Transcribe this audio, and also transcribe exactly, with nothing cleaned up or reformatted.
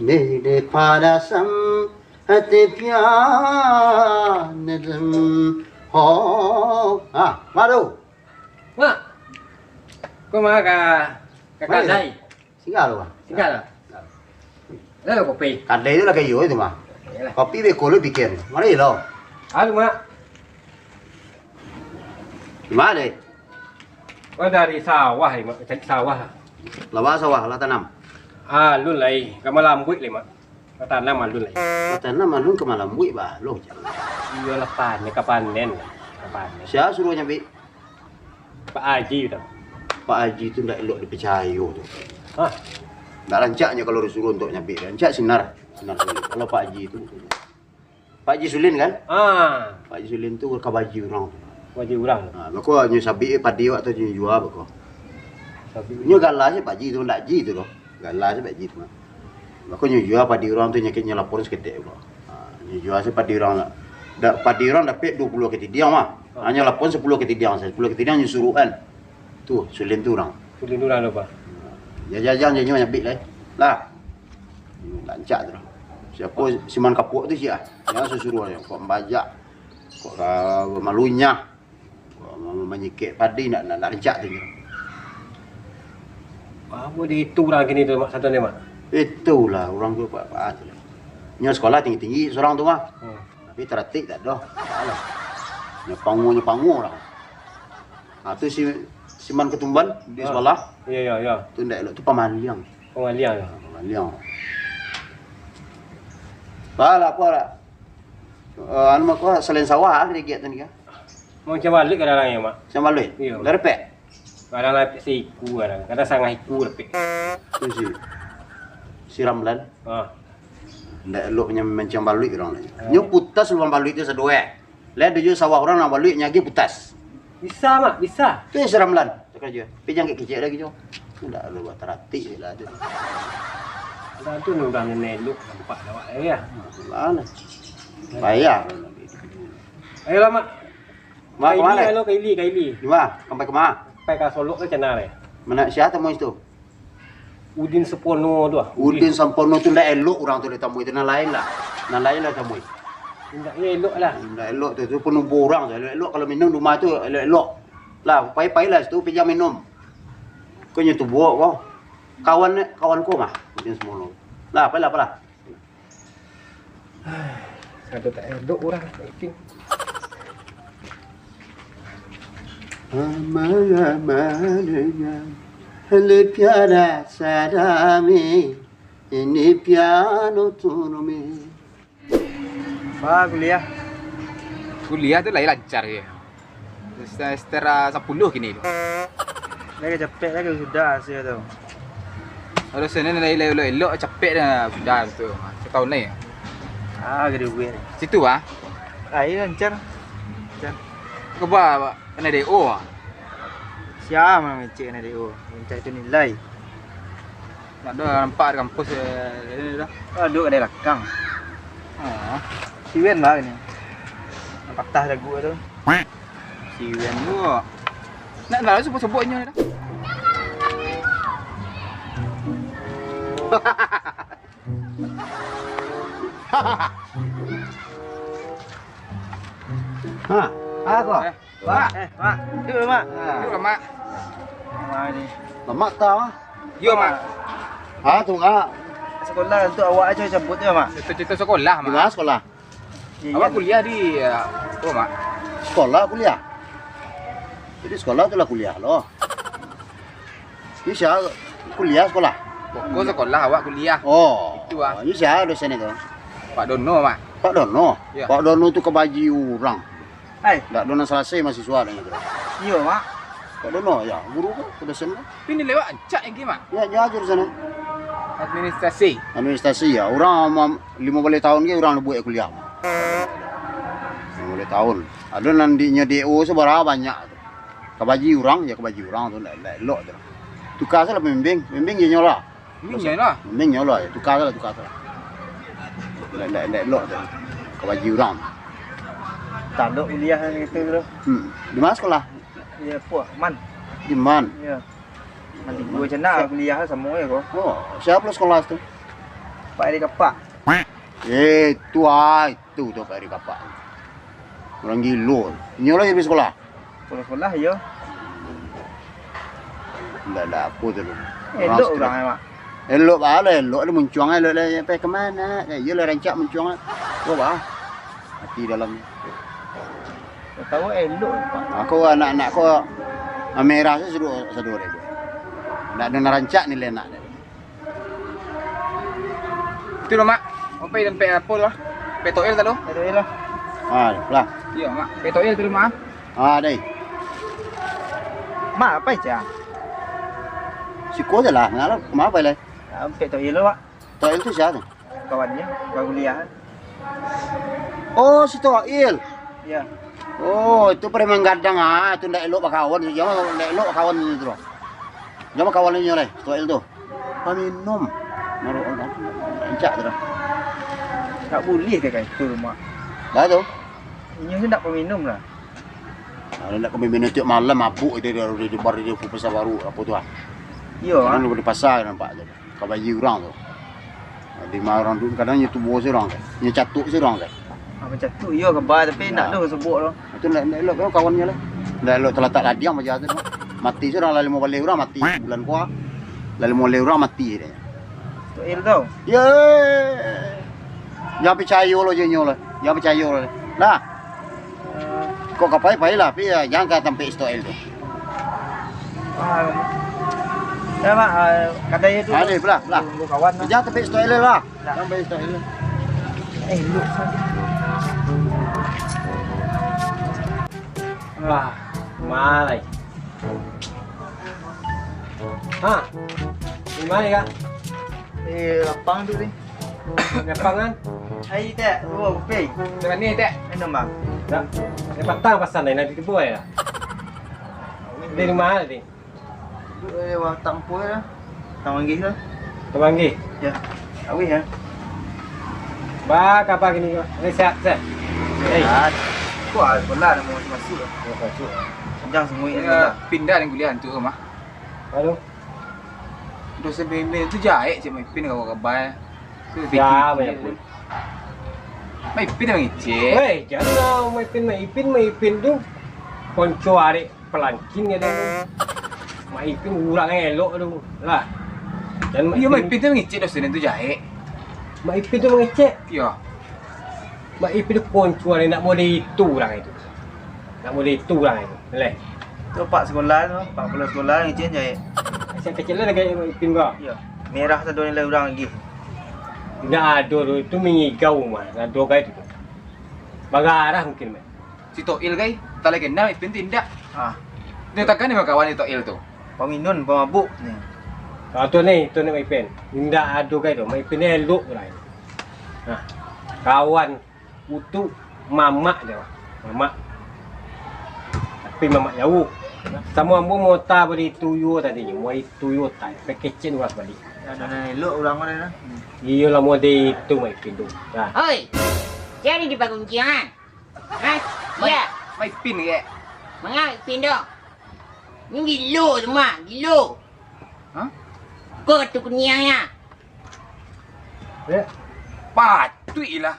Dede padasam hati pian. Ho. Ah, madu. Mak. Ko ma ka, ka Mari. Kadai? Singgah lu, Bang. Singgah lah. Lah, kopi. Kadai tu lah kayo tu, Bang. Iyalah. Kopi beko lu pikir. Mari lo. Halo, Mak. Di mana, deh? Oh, dari sawah, Mak. Cari sawah. Lah, sawah, lah tanam. Alun lai, ka malambuik lai, Mak. Ka tanam alun lai. Ka tanam alun ka malambuik, bah, lo. Iyo lah, panen, ka panen. Ka panen. Sia suruah nyabik? Pak Haji tu. Pak Haji tu ndak elok dipicayo tu. Hah? Ndak rancaknyo kalau disuruh untuk nyabik, rancak sinar, sinar Sulin. Kalau Pak Haji tu, Pak Haji Sulin kan? Ah. Pak Haji Sulin tu kabaji urang tu. Kabaji urang. Ha, bako nyo sabik padi awak tu nyo jua bako. Sabik. Nyo galah se Pak Haji tu, ndak Haji tu doh. Galah se Pak Haji tu. Bako nyo jua padi urang tu, nyo lapor saketek ko. Ha, nyo jua se padi urang lah. Da-, padi urang dapek duo puluah katidiang mah. Ha, nyo lapor sapuluah katidiang, sapuluah katidiang nyo suruahan. Tu, Sulin tu urang. Sulin tu urang tu, Pak. Jajang-jajang nyo nyabik lai. Lah. Rancak tu lah. Siapo Siman Kapuak tu sia? Nyo suruah nyo, kok mambajak, kok ka malunyah. Wah, ma-, ma-, manyikek padi ndak, ndak, ndak rancak tu nyo. Apo di itu urang kini tu, Mak, satu ni, Mak? Itulah urang tu, Pak, Pak, tu lah. Nyo sekolah tinggi-tinggi surang tu mah. Hmm. Tapi taratik tak doh. Alah. Nyo panguah, nyo panguah urang. Ha, tu si, Siman Ketumban di sekolah. Iyo, iyo, iyo. Tu ndak elok, tu pamaliang. Pamaliang, yo. Ha, pamaliang. Alah, apo lah. Eh, anu, mako selain sawah, ah, kira-kira tu ni, kan? Mancang baluik kadang-kadang, yo, Mak. Mancang baluik? Iyo. Lah dapek? Kadang lah dapek saiku, kadang. Kadang sangah iku dapek. Tu si, si Ramlan. Ha. Ndak elok punyo mancang baluik urang lai. Ha. Nyo putas lubang baluik tu sadoe. Lah ado juo sawah urang nan baluik nyo agiah putas. Bisa, Mak, bisa. Tu si Ramlan, takarajo. Tapi jan kecek-kecek lai, Jo. Ndak elok buat taratik lah tu. Dah tu urang nan elok nampak awak, yo. Nah, tu lah. Payah. Ayolah, Mak. Mak, ka mano? Kaili, alo, kaili, kaili. Di ma? Sampai ka ma? Sampai ka Solok tu, Cina, lai. Mano, sia tamui situ? Udin Sampono tu, ah. Udin Sampono tu ndak elok urang tu ditamui tu, nan lain lah. Nan lain lah tamui. Indak elok lah. Ndak elok tu, tu panubuah urang tu. Elok-elok kalau minum di rumah tu, elok-elok. Lah, pai-pailah situ, pinjam minum. Ko nyo tubuak ko. Kawan, kawan ko mah, Udin Sampono. Lah, pailah, pailah. Sado tak elok urang, yakin. Ama-ama dengan lebih ada sadami, ini piano turumi. Ba kuliah. Kuliah tu lai lancar je. Semester, ah, sapuluah kini tu. Lai ka capek, lai ka sudah asia tu. Kalau sini lai, lai elok-elok, capek dah sudah tu. Sataun lai. Ah, gede duit. Situ, ah? Ah, iyo, lancar. Lancar. Kaba, Pak, kanai D O, ah? Sia mangecek kanai D O? Mancari tu nilai. Ndak ado nampak di kampus, eh, ini dah. Oh, duduk di balakang. Oh. Si Wen lah ini. Nan patah dagu tu. Si Wen tu. Nak lah sebut-sebut inyo dah. Ha, ha ko. Eh. Mak. Eh, Mak. Duduak, Mak. Ah. Duduak, Mak. Mak ni. Lamak tau, ah. Yo, Mak. Ah, tu, Mak. Sekolah tu awak aja cabut tu, Mak. Cerita-cerita sekolah, Mak. Di mana sekolah? Iya, awak iya. Kuliah di, eh, oh, Mak. Sekolah, kuliah? Jadi sekolah tu lah kuliah lo. Ni sia kuliah sekolah? Pokok sekolah, awak kuliah. Oh. Itu, ah. Ni sia dosen itu? Pak Dono, Mak. Pak Dono? Ya. Pak Dono tu kabaji urang. Hai. Ndak ado nan salasai mahasiswa dek inyo tu. Iyo, Mak. Kok dono, yo, guru ko, dosen ko. Tapi nilai awak rancak lagi, Mak. Yo, nyo ajo di sano. Administrasi. Administrasi, yo. Urang ma-, limo baleh taun ge urang buek kuliah, Mak. Limo baleh taun. Ado nan di inyo D O sabaraha banyak tu. Kabaji urang, yo kabaji urang tu, ndak, ndak elok tu. Tuka sajolah pembimbing, pembimbing je nyo lah. Mending nyo lah. Mending nyo lah, tuka sajolah, tuka sajolah. Ndak, ndak, ndak elok tu. Kabaji urang. Tanduk kuliah gitu tu. Hmm. Di mana sekolah? Di apo? Man. Di Man. Iyo. Nanti gua cina kuliah samo ya ko. Oh, sia pulo sekolah tu? Pak Eri Kapak. Eh, tu ah, itu tu Pak Eri Kapak. Urang gilo. Inyo lah jadi sekolah. Sekolah-sekolah, iyo. Ndak ada apo tu lu. Elok urang, Mak. Elok bah lah, elok lah muncuang, elok lah, sampai ka ma? Iyo lah rancak muncuang. Elok bah. Ati dalam. Tahu elok, Pak. Aku anak-anak ko merah tu sadu, sadu deh. Ndak ada nan rancak nilai anak deh. Itu lo, Mak. Sampai sampai apo lah? Petoil tadi. Petoil lah. Ah, lah. Iyo, Mak. Petoil tadi, Mak. Ah, deh. Mak, apo cah? Siko je lah, ngalah, kama apo lah? Sampai Toil lo, Mak. Toil tu sia tu? Kawannya, baru kuliah. Oh, si Toil. Iyo. Oh, itu preman gadang ah, itu ndak elok bakawan, jangan ndak elok bakawan itu tu. Jangan bakawan inyo lai, si Toil tu. Paminum. Maruak orang tu. Rancak tu dah. Tak boleh dia kata tu, Mak. Dah tu. Inyo tu ndak paminum lah. Kalau ndak paminum tiok malam mabuk dia, dia, dia, dia, dia, pasar baru, apo tu ah. Iyo, Sekarang ah. Di pasar nampak tu. Kabayie urang tu. Di ma urang tu, kadang nyo tubo surang tu. Nyo catuk surang tu. Ah, bacatuk iyo kaba, tapi ndak Nah. Ado sabuk tu. Itu ndak, ndak elok kan kawan nyo lah. Ndak elok talatak ladiang baja tu. Mati surang lah limo baleh urang mati bulan kua. Lah limo baleh urang mati dia. Toil tu. Ye. Jangan picayo lo je nyo lah. Jangan picayo lo. Nah. Kok ka pai, pailah, tapi ya, jangan ka tampek si Toil tu. Ah, ya, Mak, ah, kadai tu. Ah, ni, belah, belah. Tunggu kawan lah. Jangan tampek si Toil lah. Nah. Jangan tampek si Toil. Eh, lu, sorry. Wah, malai. Ha, di mana, Kak? Eh, lapang tu ni. Lapang kan? Ai, tak. Dua kopi. Tengah ni, tak? Minum, Bang. Tak. Dia patang pasal ni, nanti tiba ya. Dari mana ni? Duduk dari Watang Pue lah. Watang Manggih tu. Watang Manggih? Ya. Awih ya. Ba, kaba kini ko? Ni sihat, sihat. Hei. Sihat. Kuat, bola nak masuk-masuk lah. Masuk-masuk. Panjang semua ni Ya, lah. Pindah dan kuliah tu mah. Aduh. Dosen B M B tu jahek cik Maipin kawan kabai. Tu Siapa bikin ya, dia Pun? Maipin yang ngecek. Weh, jangan lah Maipin, Maipin, Maipin tu konco arek palangkin ya dah. Maipin urang elok tu. Lah. Dan Iyo, Maipin tu ngecek dosen tu jahek. Maipin tu mangecek. Iyo. Maipin tu konco arek nak model itu urang itu. Nak model itu urang itu. Leh. Tu pak sekolah tu, pak kepala sekolah ngecek jahek. Siap kecil lah lagi Maipin ko. Iyo. Merah sado nilai urang lagi. Ndak ado tu, itu mangigau mah, ado gai tu. Bagarah mungkin mah. Si Toil gai, tak lagi kenal Ipin tu indak. Ah. Dia takkan dia bakawan si Toil tu. Paminum, pamabuk ni. Ah, tu ni, tu ni Mak Ipin. Indak ado gai tu. Mak Ipin ni elok lah. Nah, kawan utuk mamak je lah. Mamak. Tapi mamak jauh. Samo ambo mota bari tuyo tadi, muai tuyo tai. Pakecek urang bali. Ado nan elok urang ko dah. Iyo lah model itu Mak Ipin tu. Nah. Oi, jadi di pagunjiang, ha? Ha? Mai, Iya. Mai pin ke? Manga pin tu? Ni gilo tu mah, gilo. Ha? Ko tu kuniang ya. Ya. Patuik lah.